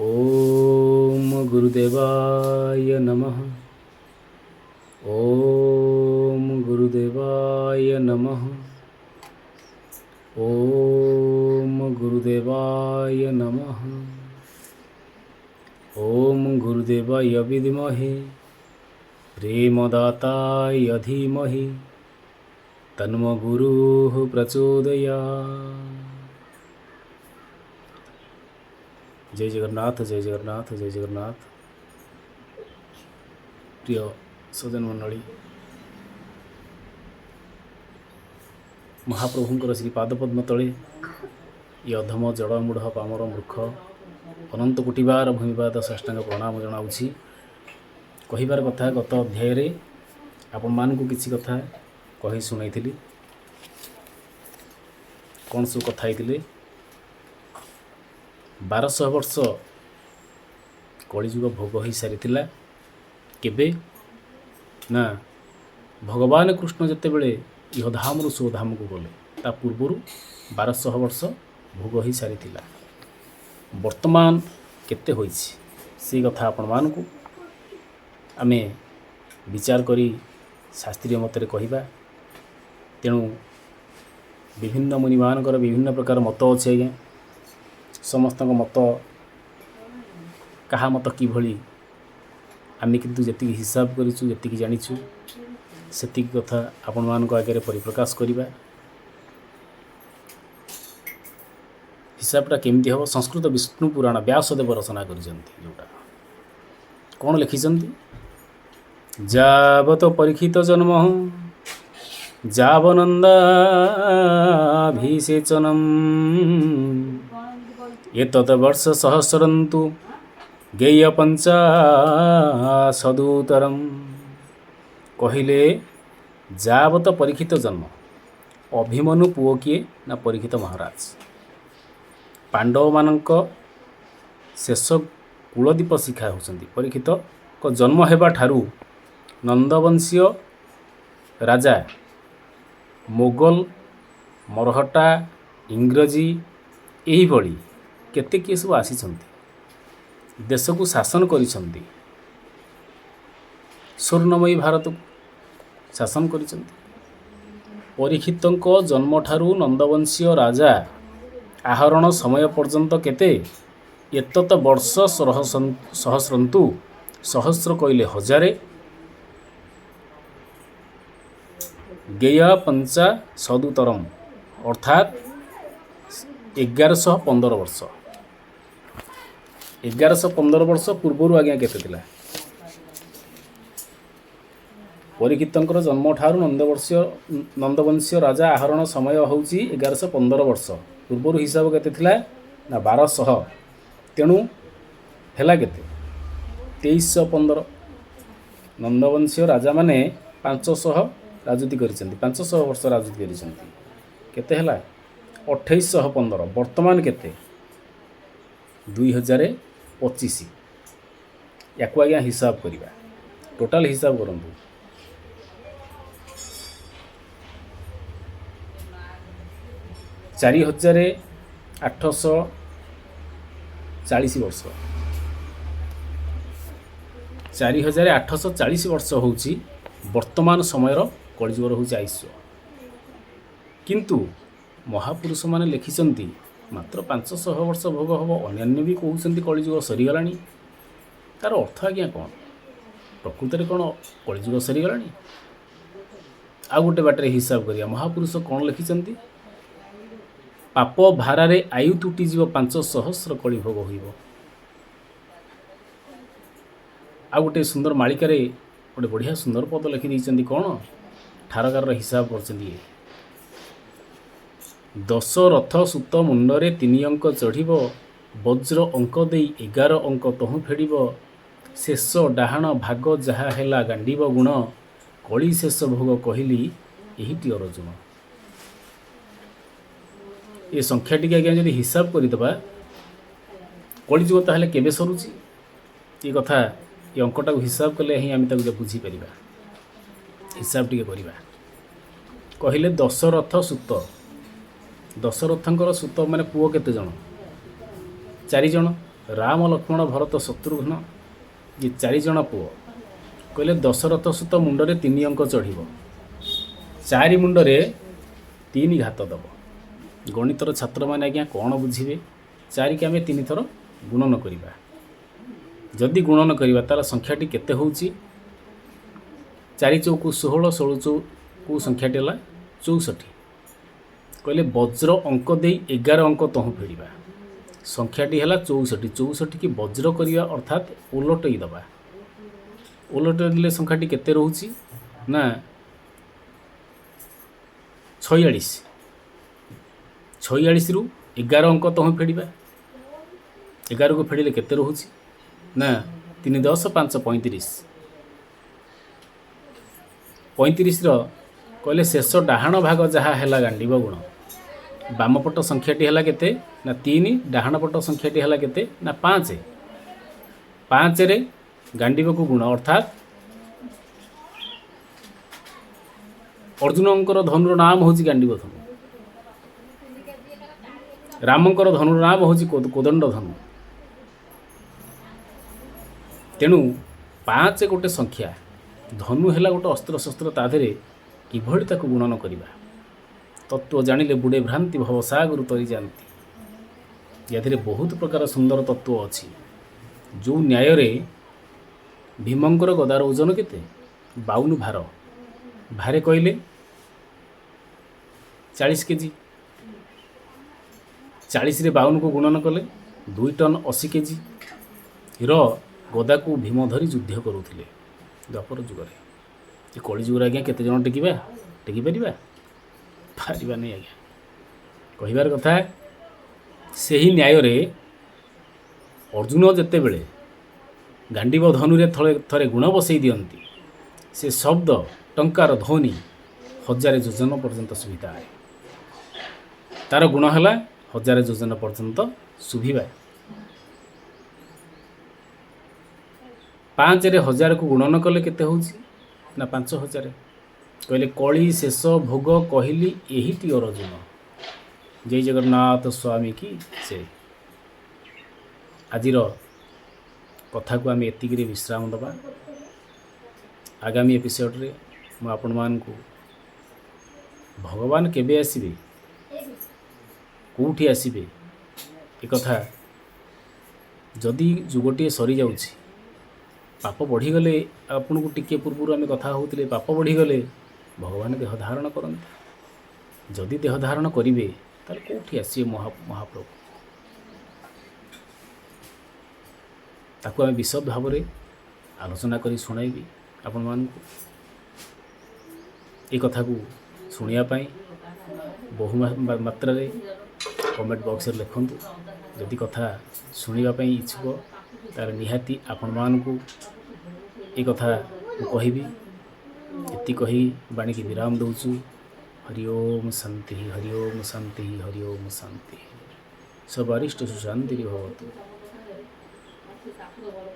ଓମ୍ ଗୁରୁଦେବାୟ ନମଃ। ଓମ୍ ଗୁରୁଦେବାୟ ନମଃ। ଓମ୍ ଗୁରୁଦେବାୟ ନମଃ। ଓମ୍ ଗୁରୁଦେବାୟ ବିଦ୍ମହେ ପ୍ରେମଦାତାୟ ଧୀମହି ତନ୍ମ ଗୁରୁଃ ପ୍ରଚୋଦୟାତ୍। ଜୟ ଜଗନ୍ନାଥ, ଜୟ ଜଗନ୍ନାଥ, ଜୟ ଜଗନ୍ନାଥ। ପ୍ରିୟ ସଜ୍ଜନ ମଣ୍ଡଳୀ, ମହାପ୍ରଭୁଙ୍କର ଶ୍ରୀ ପାଦପଦ୍ମ ତଳେ ଏ ଅଧମ ଜଡ଼ ମୂଢ଼ ପାମର ମୂର୍ଖ ଅନନ୍ତ କୋଟିବାର ଭୂମିପାଦ ସାଷ୍ଟାଙ୍ଗ ପ୍ରଣାମ ଜଣାଉଛି। କହିବାର କଥା, ଗତ ଅଧ୍ୟାୟରେ ଆପଣମାନଙ୍କୁ କିଛି କଥା କହି ଶୁଣାଇଥିଲି। କ'ଣ ସବୁ କଥା ହେଇଥିଲେ? 1200 ବର୍ଷ କଳିଯୁଗ ଭୋଗ ହୋଇସାରିଥିଲା। କେବେ ନା ଭଗବାନ କୃଷ୍ଣ ଯେତେବେଳେ ଇହଧାମରୁ ସ୍ୱଧାମକୁ ଗଲେ, ତା ପୂର୍ବରୁ 1200 ବର୍ଷ ଭୋଗ ହୋଇସାରିଥିଲା। ବର୍ତ୍ତମାନ କେତେ ହୋଇଛି, ସେ କଥା ଆପଣମାନଙ୍କୁ ଆମେ ବିଚାର କରି ଶାସ୍ତ୍ରୀୟ ମତରେ କହିବା। ତେଣୁ ବିଭିନ୍ନ ମୁନିମାନଙ୍କର ବିଭିନ୍ନ ପ୍ରକାର ମତ ଅଛି ଆଜ୍ଞା। ସମସ୍ତଙ୍କ ମତ, କାହା ମତ କିଭଳି, ଆମେ କିନ୍ତୁ ଯେତିକି ହିସାବ କରିଛୁ, ଯେତିକି ଜାଣିଛୁ, ସେତିକି କଥା ଆପଣମାନଙ୍କ ଆଗରେ ପରିପ୍ରକାଶ କରିବା। ହିସାବଟା କେମିତି ହେବ? ସଂସ୍କୃତ ବିଷ୍ଣୁ ପୁରାଣ ବ୍ୟାସଦେବ ରଚନା କରିଛନ୍ତି ଯେଉଁଟା, କ'ଣ ଲେଖିଛନ୍ତି? ଯାବତ ପରୀକ୍ଷିତ ଜନ୍ମ ଯାବନନ୍ଦାଭିଷେଚନମ୍ ଏତତ୍ ବର୍ଷ ସହସ୍ରନ୍ତୁ ଗେୟ ପଞ୍ଚାଶଦୁତ୍ତରମ୍। କହିଲେ ଯାବତ ପରୀକ୍ଷିତ ଜନ୍ମ। ଅଭିମନ୍ୟୁ ପୁଅ କିଏ ନା ପରୀକ୍ଷିତ ମହାରାଜ। ପାଣ୍ଡବମାନଙ୍କ ଶେଷ କୁଳଦୀପ ଶିଖା ହେଉଛନ୍ତି। ପରୀକ୍ଷିତଙ୍କ ଜନ୍ମ ହେବା ଠାରୁ ନନ୍ଦବଂଶୀୟ ରାଜା, ମୋଗଲ, ମରହଟ୍ଟା, ଇଂରେଜୀ ଏହିଭଳି କେତେ କିଏ ସବୁ ଆସିଛନ୍ତି, ଦେଶକୁ ଶାସନ କରିଛନ୍ତି, ସ୍ୱର୍ଣ୍ଣମୟୀ ଭାରତକୁ ଶାସନ କରିଛନ୍ତି। ପରୀକ୍ଷିତଙ୍କ ଜନ୍ମଠାରୁ ନନ୍ଦବଂଶୀୟ ରାଜା ଆହରଣ ସମୟ ପର୍ଯ୍ୟନ୍ତ କେତେ? ଏତତ ବର୍ଷ ସହସ୍ରନ୍ତୁ, ସହସ୍ର କହିଲେ ହଜାରେ, ଗେୟ ପଞ୍ଚା ସଦୁତରମ୍, ଅର୍ଥାତ୍ 1115 ବର୍ଷ। 1115 ବର୍ଷ ପୂର୍ବରୁ ଆଜ୍ଞା କେତେ ଥିଲା? ପରୀକ୍ଷିତଙ୍କର ଜନ୍ମଠାରୁ ନନ୍ଦବଂଶୀୟ ରାଜା ଆହରଣ ସମୟ ହେଉଛି 1115 ବର୍ଷ। ପୂର୍ବରୁ ହିସାବ କେତେ ଥିଲା ନା 1200। ତେଣୁ ହେଲା କେତେ? 2315। ନନ୍ଦବଂଶୀୟ ରାଜାମାନେ 500 ରାଜୁତି କରିଛନ୍ତି, 500 ବର୍ଷ ରାଜୁତି କରିଛନ୍ତି। କେତେ ହେଲା? 2815। ବର୍ତ୍ତମାନ କେତେ? 2025। ୟାକୁ ଆଜ୍ଞା ହିସାବ କରିବା, ଟୋଟାଲ ହିସାବ କରନ୍ତୁ। 4840 ବର୍ଷ। 4840 ବର୍ଷ ହେଉଛି ବର୍ତ୍ତମାନ ସମୟର କଳିଯୁଗର ହେଉଛି ଆୟୁଷ୍ୟ। କିନ୍ତୁ ମହାପୁରୁଷମାନେ ଲେଖିଛନ୍ତି ମାତ୍ର 500 ବର୍ଷ ଭୋଗ ହେବ। ଅନ୍ୟାନ୍ୟ ବି କହୁଛନ୍ତି କଳିଯୁଗ ସରିଗଲାଣି। ତାର ଅର୍ଥ ଆଜ୍ଞା କ'ଣ? ପ୍ରକୃତରେ କ'ଣ କଳିଯୁଗ ସରିଗଲାଣି? ଆଉ ଗୋଟେ ବାଟରେ ହିସାବ କରିବା। ମହାପୁରୁଷ କ'ଣ ଲେଖିଛନ୍ତି? ପାପ ଭାରାରେ ଆୟୁ ତୁଟିଯିବ, 5 ସହସ୍ର କଳି ଭୋଗ ହୋଇବ। ଆଉ ଗୋଟେ ସୁନ୍ଦର ମାଳିକାରେ ଗୋଟେ ବଢ଼ିଆ ସୁନ୍ଦର ପଦ ଲେଖିଦେଇଛନ୍ତି। କ'ଣ ଠାରଗାରର ହିସାବ କରିଛନ୍ତି ଇଏ। ଦଶରଥ ସୁତ ମୁଣ୍ଡରେ 3 ଅଙ୍କ ଚଢ଼ିବ, ବଜ୍ର ଅଙ୍କ ଦେଇ 11 ଅଙ୍କ ତହୁଁ ଫେଡ଼ିବ, ଶେଷ ଡାହାଣ ଭାଗ ଯାହା ହେଲା ଗାଣ୍ଡିବ ଗୁଣ, କଳି ଶେଷ ଭୋଗ କହିଲି ଏହିଟି ଅରଜୁନ। ଏ ସଂଖ୍ୟା ଟିକେ ଆଜ୍ଞା ଯଦି ହିସାବ କରିଦେବା, କଳିଯୁଗ ତାହେଲେ କେବେ ସରୁଛି? ଏ କଥା, ଏ ଅଙ୍କଟାକୁ ହିସାବ କଲେ ହିଁ ଆମେ ତାକୁ ବୁଝିପାରିବା। ହିସାବ ଟିକେ କରିବା। କହିଲେ ଦଶରଥ ସୁତ, ଦଶରଥଙ୍କର ସୁତ ମାନେ ପୁଅ କେତେ ଜଣ? 4 ଜଣ। ରାମ, ଲକ୍ଷ୍ମଣ, ଭରତ, ଶତ୍ରୁଘ୍ନ ଇଏ ଚାରିଜଣ ପୁଅ। କହିଲେ ଦଶରଥ ସୁତ ମୁଣ୍ଡରେ 3 ଅଙ୍କ ଚଢ଼ିବ, 4 ମୁଣ୍ଡରେ 3 ଘାତ ଦେବ। ଗଣିତର ଛାତ୍ରମାନେ ଆଜ୍ଞା କ'ଣ ବୁଝିବେ? 4କି ଆମେ 3 ଥର ଗୁଣନ କରିବା। ଯଦି ଗୁଣନ କରିବା ତା'ର ସଂଖ୍ୟାଟି କେତେ ହେଉଛି? 4 ଚଉକୁ 16, 16 ଚଉକୁ ସଂଖ୍ୟାଟି ହେଲା 64। କହିଲେ ବଜ୍ର ଅଙ୍କ ଦେଇ 11 ଅଙ୍କ ତହୁଁ ଫେଡ଼ିବା। ସଂଖ୍ୟାଟି ହେଲା 64। 64କି ବଜ୍ର କରିବା ଅର୍ଥାତ୍ ଓଲଟେଇ ଦେବା। ଓଲଟେଇ ଦେଲେ ସଂଖ୍ୟାଟି କେତେ ରହୁଛି ନା 46। 46ରୁ 11 ଅଙ୍କ ତହୁଁ ଫେଡ଼ିବା। 11କୁ ଫେଡ଼ିଲେ କେତେ ରହୁଛି ନା 3 10 5 35। 35ର କହିଲେ ଶେଷ ଡାହାଣ ଭାଗ ଯାହା ହେଲା ଗାଣ୍ଡିବ ଗୁଣ। ବାମପଟ ସଂଖ୍ୟାଟି ହେଲା କେତେ ନା 3, ଡାହାଣ ପଟ ସଂଖ୍ୟାଟି ହେଲା କେତେ ନା 5। 5ରେ ଗାଣ୍ଡିବକୁ ଗୁଣ ଅର୍ଥାତ୍ ଅର୍ଜୁନଙ୍କର ଧନୁର ନାମ ହେଉଛି ଗାଣ୍ଡିବ ଧନୁ, ରାମଙ୍କର ଧନୁର ନାମ ହେଉଛି କୋଦଣ୍ଡ ଧନୁ। ତେଣୁ 5 ଗୋଟେ ସଂଖ୍ୟା, ଧନୁ ହେଲା ଗୋଟେ ଅସ୍ତ୍ରଶସ୍ତ୍ର, ତା ଦେହରେ କିଭଳି ତାକୁ ଗୁଣନ କରିବା? ତତ୍ତ୍ୱ ଜାଣିଲେ ବୁଡ଼େ ଭ୍ରାନ୍ତି, ଭବସାଗରୁ ତରିଯାଆନ୍ତି। ୟା ଦେହରେ ବହୁତ ପ୍ରକାର ସୁନ୍ଦର ତତ୍ତ୍ୱ ଅଛି। ଯେଉଁ ନ୍ୟାୟରେ ଭୀମଙ୍କର ଗଦାର ଓଜନ କେତେ? 52 ଭାର। ଭାରେ କହିଲେ 40 କେଜି। 40ରେ 52କୁ ଗୁଣନ କଲେ 2 ଟନ୍ 80 କେଜି ର ଗଦାକୁ ଭୀମ ଧରି ଯୁଦ୍ଧ କରୁଥିଲେ ଦ୍ୱାପର ଯୁଗରେ। ଏ କଳି ଯୁଗରେ ଆଜ୍ଞା କେତେ ଜଣ ଟେକିପାରିବା? ପାରିବାନି ଆଜ୍ଞା। କହିବାର କଥା, ସେହି ନ୍ୟାୟରେ ଅର୍ଜୁନ ଯେତେବେଳେ ଗାଣ୍ଡିବ ଧନୁରେ ଥରେ ଗୁଣ ବସେଇ ଦିଅନ୍ତି, ସେ ଶବ୍ଦ ଟଙ୍କାର ଧ୍ୱନି 1000 ଯୋଜନ ପର୍ଯ୍ୟନ୍ତ ଶୁଭିଥାଏ। ତାର ଗୁଣ ହେଲା 1000 ଯୋଜନ ପର୍ଯ୍ୟନ୍ତ ଶୁଭିବା। 5ରେ 1000କୁ ଗୁଣନ କଲେ କେତେ ହେଉଛି ନା 5000। କହିଲେ କଳି ଶେଷ ଭୋଗ କହିଲି ଏହିଟି ଅର୍ଜୁନ। ଜୟ ଜଗନ୍ନାଥ ସ୍ୱାମୀ କି ଜୟ। ଆଜିର କଥାକୁ ଆମେ ଏତିକିରେ ବିଶ୍ରାମ ଦେବା। ଆଗାମୀ ଏପିସୋଡ଼ରେ ମୁଁ ଆପଣମାନଙ୍କୁ ଭଗବାନ କେବେ ଆସିବେ, କେଉଁଠି ଆସିବେ, ଏକଥା ଯଦି ଯୁଗଟିଏ ସରିଯାଉଛି, ପାପ ବଢ଼ିଗଲେ, ଆପଣଙ୍କୁ ଟିକିଏ ପୂର୍ବରୁ ଆମେ କଥା ହେଉଥିଲେ, ପାପ ବଢ଼ିଗଲେ ଭଗବାନ ଦେହ ଧାରଣ କରନ୍ତି। ଯଦି ଦେହ ଧାରଣ କରିବେ ତାହେଲେ କେଉଁଠି ଆସିବେ ମହାପ୍ରଭୁ? ତାକୁ ଆମେ ବିଶଦ ଭାବରେ ଆଲୋଚନା କରି ଶୁଣାଇବି ଆପଣମାନଙ୍କୁ। ଏ କଥାକୁ ଶୁଣିବା ପାଇଁ ବହୁ ମାତ୍ରାରେ କମେଣ୍ଟ ବକ୍ସରେ ଲେଖନ୍ତୁ। ଯଦି କଥା ଶୁଣିବା ପାଇଁ ଇଚ୍ଛୁକ ତାହେଲେ ନିହାତି ଆପଣମାନଙ୍କୁ ଏ କଥା ମୁଁ କହିବି। ଏତିକି କହି ବାଣୀକି ବିରାମ ଦେଉଛୁ। ହରି ଓମ୍ ଶାନ୍ତି, ହରି ଓମ୍ ଶାନ୍ତି, ହରି ଓମ୍ ଶାନ୍ତି। ସବାରିଷ୍ଟ ସୁଶାନ୍ତିରେ ଭବତୁ।